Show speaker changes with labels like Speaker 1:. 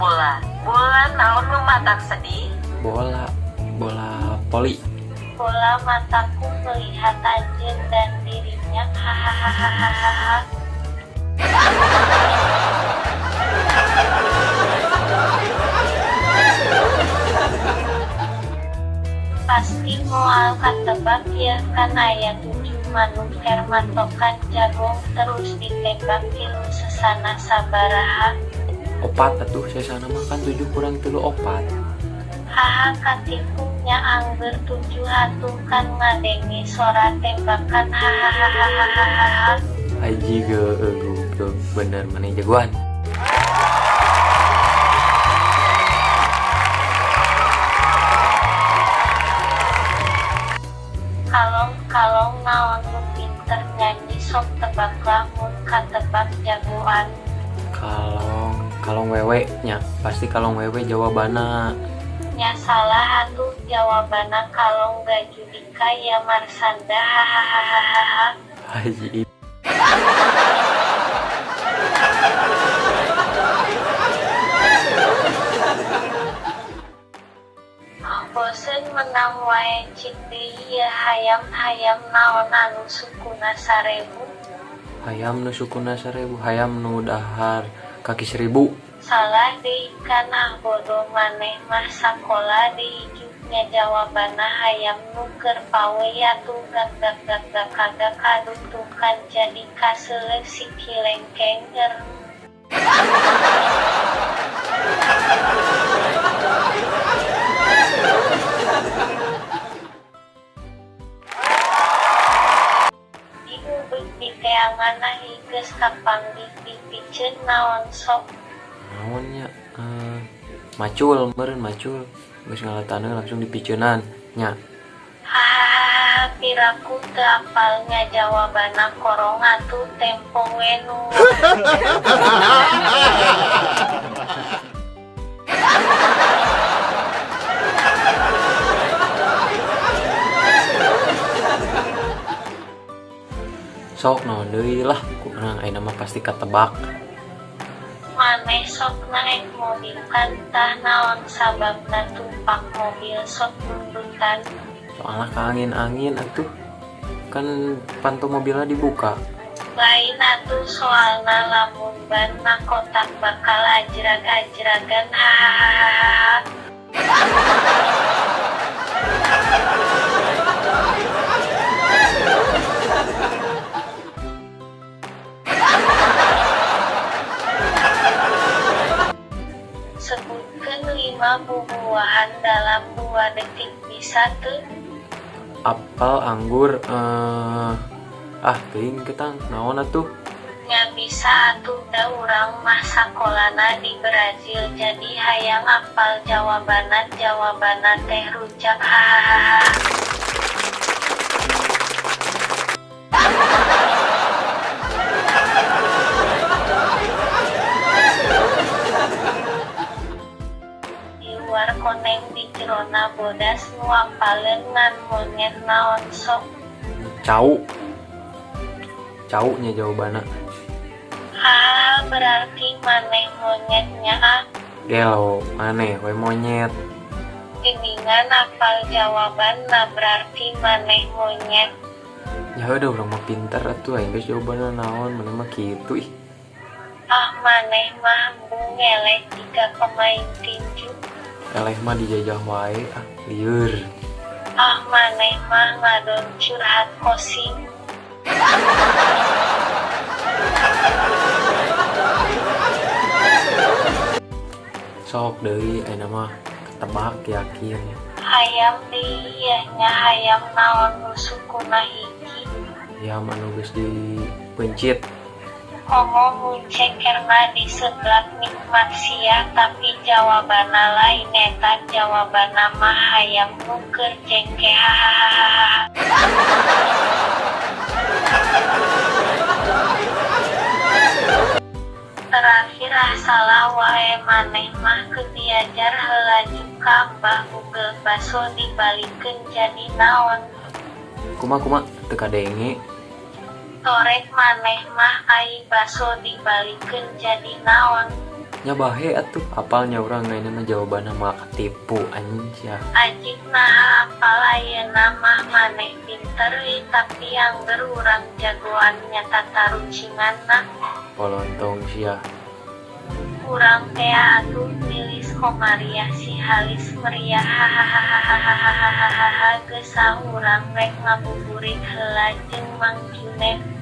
Speaker 1: Bola. Bola naon nu matak sedih?
Speaker 2: Bola, bola poli.
Speaker 3: Bola mataku melihat anjeun dan dirinya, hahaha. Pasti moal katebak ya, kan aya 7 manuk matokan jagong terus ditembak tilu sesana sabaraha?
Speaker 2: Opat atuh, sesana mah kan 7 kurang 3 opat.
Speaker 3: Haha, katipu nya, angger 7 atuh, kan ngadenge sora tembakan, hahaha.
Speaker 2: Haji ge bener, maneh jagoan.
Speaker 3: Kalong kalong naon nu pinter nyanyi, sok tebak lamun katebak jagoan.
Speaker 2: Kalong, kalong wewe nya, pasti kalong wewe jawabanna.
Speaker 3: Nya salah atuh, jawabanna kalong gajudika ya Marsanda, hahaha.
Speaker 2: Haji.
Speaker 3: Bosen menang wae, cik deui ya, hayam hayam naon anu sukuna 1000?
Speaker 2: Hayam nu sukuna 1000, hayam nu dahar kaki 1000.
Speaker 3: Salah deui kan, ah bodoh maneh mah, sakola deui nya, jawabanna hayam nu keur pawe atuh, gak gak gak gak kagak, aduh, tuh kan jadi kaseuleuh si kilengkeng er. Diubek diteangan, ah geus kapanggih dipiceun naon sok?
Speaker 2: Naon nya, macul meureun, macul geus ngala taneuh langsung dipiceunan nya.
Speaker 3: Hahaha, piraku teu apal nya, jawabanna korong atuh, tempo we nu.
Speaker 2: Sok naon deui lah, kurang ayeuna mah pasti katebak.
Speaker 3: Maneh sok naek mobil kan, tah naon sababna tumpak mobil sok nundutan?
Speaker 2: Soalnya keangin-angin atuh, kan pantu mobilnya dibuka.
Speaker 3: Lain atuh, soalna lamun ban na kotak bakal ajrag-ajragan, hahaha. Sebutkeun 5 bubuahan dalam 2 detik, bisa teu?
Speaker 2: Apel, anggur, ah teuing ketang naon atuh.
Speaker 3: Nya bisa atuh, da urang mah sakolana di Brazil jadi hayang apal jawabanna, jawabanna teh rujak, hahaha. Di luar koneng di jerona bodas nu apaleun ngan monyet naon sok?
Speaker 2: Cau. Cau nya jawabanna.
Speaker 3: Hahaha, berarti maneh monyetnya ah.
Speaker 2: Gelo, maneh we monyet.
Speaker 3: Geningan apal jawabanna, berarti maneh monyet.
Speaker 2: Ya udah, urang mah pinter atuh, aing geus jawabanna naon, maneh mah kitu ih.
Speaker 3: Ah maneh mah embung eleh jiga pemain tinju.
Speaker 2: Eleh mah dijajah wae, ah lieur.
Speaker 3: Ah maneh mah ngadon curhat kosim.
Speaker 2: Sok deui ayeuna mah ketebak yakin.
Speaker 3: Hayam deui yeuh nya, hayam naon nu sukuna hiji?
Speaker 2: Hayam anu geus dipeuncit.
Speaker 3: Komo mun cekerna diseblak nikmat sia, tapi jawabanna lain eta, jawabanna mah hayam nu keur jengke, hahaha. Terakhir, ah salah wae maneh mah, keur diajar heula ka Mbah Google, baso dibalikeun jadi naon?
Speaker 2: Kumaha kumaha, teu kadenge.
Speaker 3: Torek maneh mah, ai baso dibalikeun jadi naon?
Speaker 2: Nya bahe atuh, apalnya urang ayeuna mah jawabanna mah katipu anjing sia.
Speaker 3: Ajik naha apal ayeuna mah maneh pinter euy tapi angger urang jagoan nya tatarucinganna.
Speaker 2: Polontong sia.
Speaker 3: Urang tea atuh tilis Komariah si halis meriah hahahahahahahaha geus ah urang rek ngabuburit heula jeung Mang Junep.